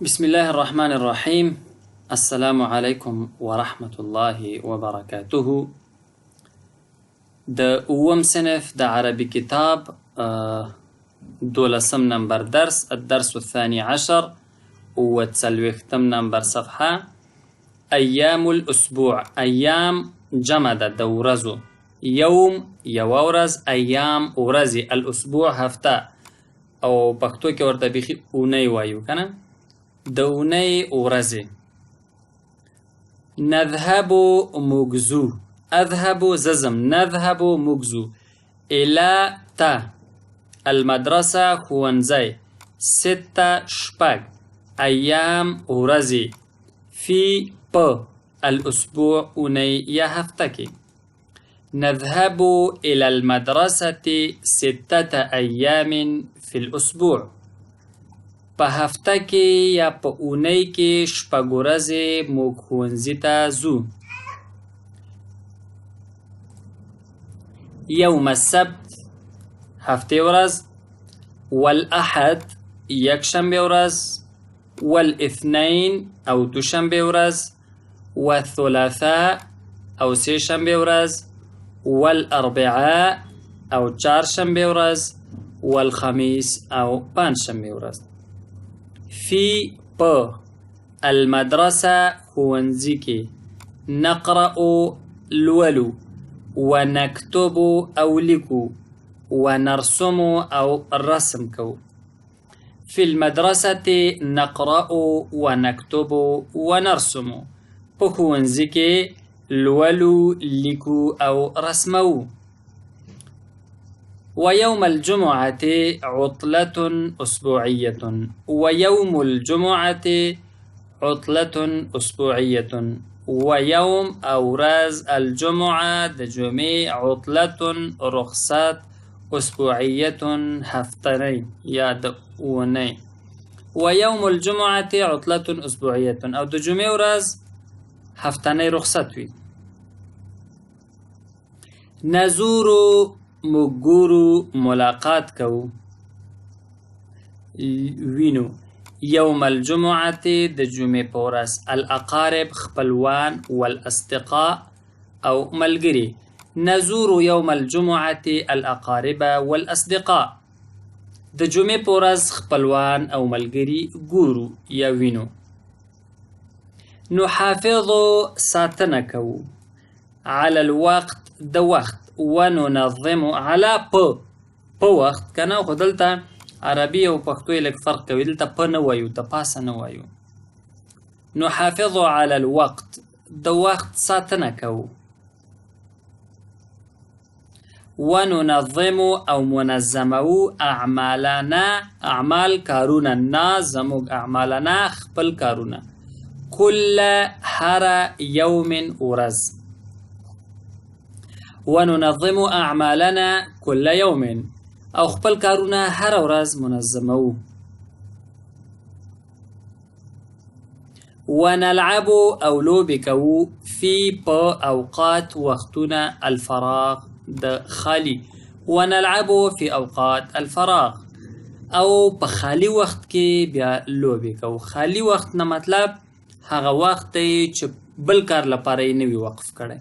بسم الله الرحمن الرحیم. السلام علیکم ورحمة الله وبرکاته. د اووم صنف د عربي کتاب دولسم نمبر درس، الدرس الثاني عشر، 47 نمبر صفحه، ایام الاسبوع. ایام جمع ده د ورځو، یوم یوه ورځ، ایام ورځې، الاسبوع هفته، او پښتو کې ورته بیخي اونۍ وایو که نه، د اونۍ ورځې. نذهب موږ ځو، اذهب زه ځم، نذهب موږ ځو، الی ته، المدرسه ښوونځی، سته شپږ، ایام ورځې، فی په، الاسبوع اونۍ یا هفته کې. نذهب إلى المدرسة ستة أيام في الأسبوع. په هفته کې یا په اونۍ کې شپږ ورځې موږ ښوونځي ته ځو. یوم السبت هفتې ورځ، والاحد یکشنبې ورځ، والاثنین او دوشنبې ورځ، والثلاثاء او سه شنبې ورځ، والاربعاء او چهارشنبې ورځ، والخمیس او پنجشنبې ورځ. فی په، المدرسه ښوونځي کې، نقرأ لولو، ونکتب او لیکو، ونرسم او رسم کوو. فی المدرسة نقرأ ونکتب ونرسم. په ښوونځي کې لولو، لیکو او رسموو. ويوم الجمعة عطلة أسبوعية. ويوم الجمعة عطلة أسبوعية. ويوم او ورځ، الجمعة د جمعې، عطلة رخصت، أسبوعية هفتنۍ یا د اونۍ. ويوم الجمعة عطلة أسبوعية او د جمعې ورځ هفتنۍ رخصت وي. نزور موږ ګورو، ملاقات کوو، وینو. یوم الجمعة د جمعې په ورځ، الاقارب خپلوان، والاصدقاء او ملګري. نزور یوم الجمعة الاقارب والاصدقاء. د جمعې په ورځ خپلوان او ملګري ګورو یا وینو. نحافظ ساتنه کوو، علی الوقت د وخت، وننظم علی په، په وخت که نه، خو دلته عربي او پښتو یې لږ فرق کوي، دلته په نه وایو، د پاسه نه وایو. نحافظ علی الوقت د وخت ساتنه کوو. وننظم او منظمو اعمالنا، اعمال کارونه، نا زموږ، اعمالنا خپل کارونه، کل هر یوم ورځ. وننظم اعمالنا کل یوم او خپل کارونه هره ورځ منظموو. ونلعب او لوبې کوو، فی په، اوقات وختونه، الفراغ د خالی. ونلعب فی اوقات الفراغ او په خالی وخت کې بیا لوبې کوو. خالی وخت نه مطلب هغه وخت دی چې بل کار لپاره یې نه وي وقف کړی.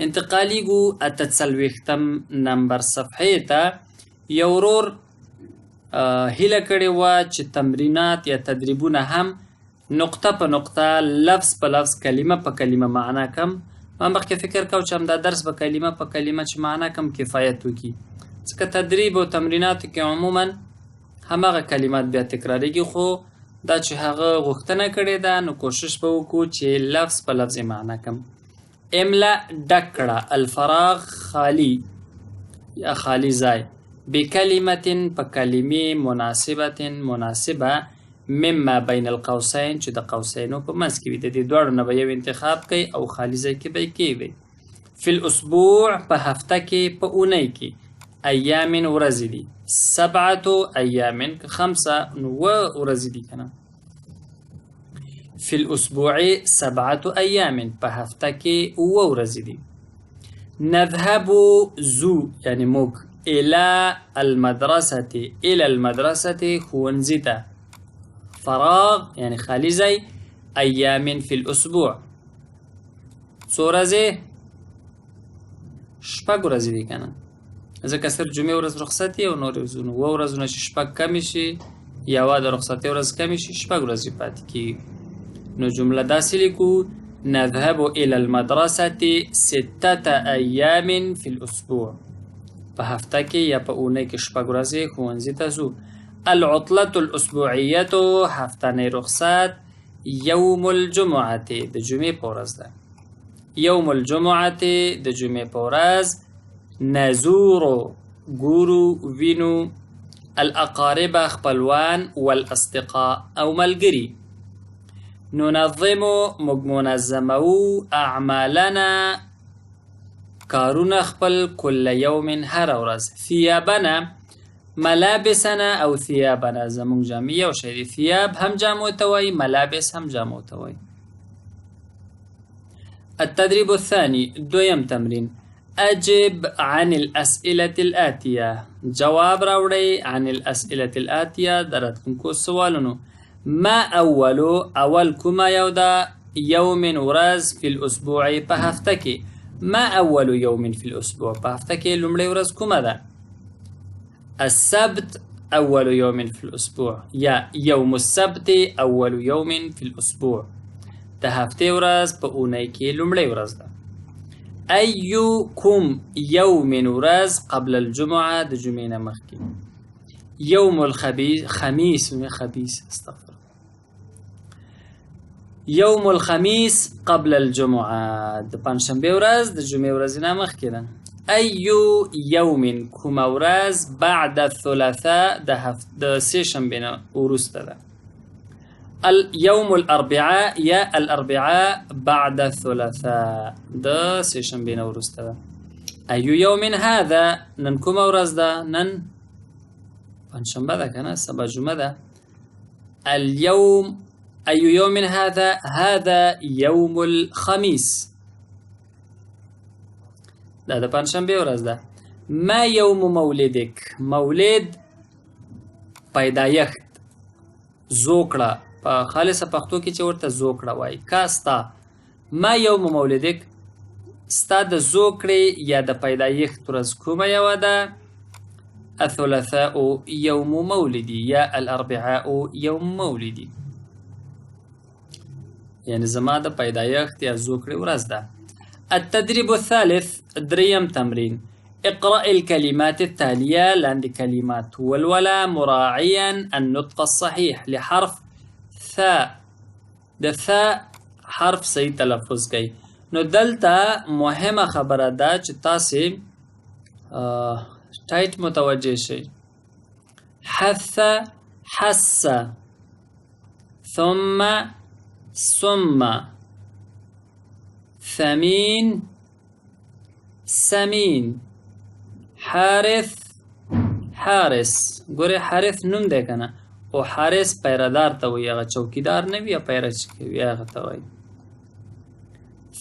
انتقالیږو 48 نمبر صفحې ته. یو ورور هیله کړې وه چې تمرینات یا تدریبونه هم نقطه په نقطه، لفظ په لفظ، کلمه په کلمه معنا کم. ما مخکې فکر کاوه چې همدا درس به کلمه په کلمه چې معنا کم کفایت وکړي، ځکه تدریب او تمریناتو کې عموما هماغه کلمات بیا تکراریږي، خو دا چې هغه غوښتنه کړې ده نو کوشش به وکړو چې لفظ په لفظ یې معنا کم. املا ډک کړه، الفراغ خالی یا خالی ځای، بکلمة په کلمې، مناسبة مناسبه، مما بین القوسین چې د قوسینو په منځ کې وي. د دې دواړو نه به یو انتخاب کوي او خالی ځای کې به یې کېږدئ. فی الاسبوع په هفته کې، په اونۍ کې، ایام ورځې دي، سبعة ایام که خمسه نو اووه ورځې دي که نه. فی الاسبوع سبعة ایام په هفته کې اووه ورځې دي. نذهب زو یعنی موږ، الی المدرسة، الی المدرسة ښوونځي ته. فراغ یعنی خالی ځای ایام فی الاسبوع. څو ورځې؟ شپږ ورځې دي که نه، ځکه صرف جمعې ورځ رخصت او نور ورځونه اووه ورځونه چې شپږ کمې شي، یوه د رخصتۍ ورځ کمې شي، شپږ ورځې پاتې کېږي. نو جمله داسې لیکو: نذهب إلى المدرسة ستة أيام في الأسبوع. په هفته کې یا په اونۍ کې شپږ ورځې ښوونځي ته ځو. العطلة الأسبوعية هفتنۍ رخصت یوم الجمعة د جمعې په ورځ ده. یوم الجمعة د جمعې په ورځ نزور ګورو وینو الأقارب خپلوان والاصدقاء او ملګري. ننظم موږ منظموو اعمالنا کارونه خپل کل یوم هره ورځ. ثیابنا ملابسنا او ثیابنا زموږ جامې یو شی دي. ثیاب هم جامو ته وایي، ملابس هم جامو ته وایي. التدريب الثاني دویم تمرین: أجب عن الأسئلة الآتية. جواب راوړئ عن الأسئلة الآتية د راتلونکو سوالونو. ما أول اول کومه یو ده یوم ورځ فی الأسبوع په هفته کې. ما أول يوم في الأسبوع په هفته کې لومړۍ ورځ کومه ده؟ السبت أول يوم في الأسبوع یا يوم السبت أول يوم في الأسبوع. د هفتې ورځ په اونۍ کې لومړۍ ورځ ده. أي کوم يوم ورځ قبل الجمعة د جمعې نه مخکې. يوم الخبيث خميس خبيث استغفر يوم الخميس قبل الجمعة د پنجشنبې ورځ د جمعې ورځې نه مخکې ده. أي يوم کومه ورځ بعد الثلاثاء د سې شنبې نه وروسته ده. يوم الأربعاء یا الأربعاء بعد الثلاثاء د سې شنبې نه وروسته ده. أي يوم هذا نن کومه ورځ ده؟ نن پنجشنبه ده که نه، سبا جمعه ده. اليوم أي يوم هذا؟ هذا يوم الخميس. دا د پنجشنبې ورځ ده. ما يوم مولدك؟ مولد پیدایښت، زوکړه، په خالصه پښتو کې چې ورته زوکړه وایي. کا ستا ما یوم مولدک، ستا د زوکړې یا د پیدایښت ورځ کومه یوه ده؟ الثلاثاء يوم مولدي یا الاربعاء يوم مولدي، یعنی زما د پیدایښت یا زوکړې ورځ ده. التدريب الثالث دریم تمرین: اقرأ الكلمات التالية لاندې كلمات ولولا مراعيا النطق الصحيح لحرف ثاء. د ثاء حرف صحیح تلفظ کوي. نو دلته مهمه خبره ده چې تاسې ټایټ متوجه شئ. حث حس ثم ثم ثمين سمين حارث حارس. ګورې حارث نوم دی که نه، او حارس پیردار ته وایي، هغه چوکیدار نه وي یا پیره چې کوي هغه ته وایي.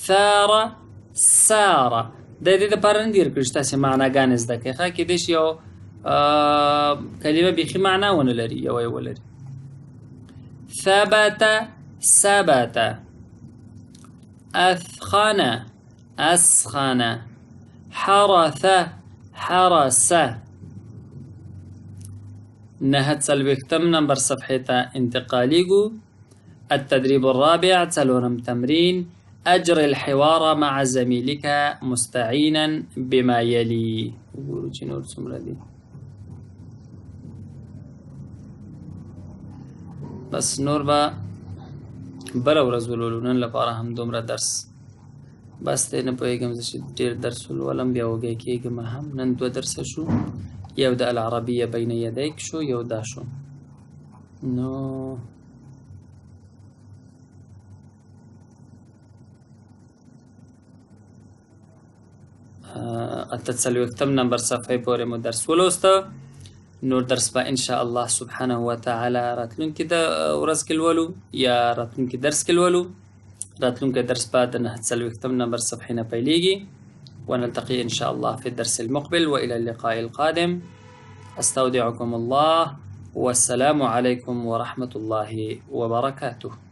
ثار سار د دې دپاره نه دي ورکړي چې تاسې معناګانې زده کړئ. ښه کېدای شي یو کلمه بیخي معنا ونه لري، یوه یې ولري. ثبت ثبت أثخن أسخن حرث حرس. 49 نمبر صفحې ته انتقالیږو. التدريب الرابع څلورم تمرین: أجر الحوار مع زميلك مستعينا بما يلي. وګورو چې نور څومره دي. بس نور به بله ورځ ولولو، نن لپاره هم دومره درس بس دی. نه پوهېږم زه چې ډېر درس ولولم بیا وږی کېږم هم. نن دوه درسه شو، یو د العربیه بین یدیک شو، یو دا شو. نو 48 نمبر صفحې پورې مو درس ولوسته. نور درس به ان شاء الله سبحانه وتعالی راتلونکي د ورځ کې لولو یا راتلونکي درس کې لولو. راتلونکی درس به د 49 نمبر صفحې نه پیلېږي. ونلتقي إن شاء الله في الدرس المقبل، وإلى اللقاء القادم. أستودعكم الله والسلام علیکم ورحمة الله وبرکاته.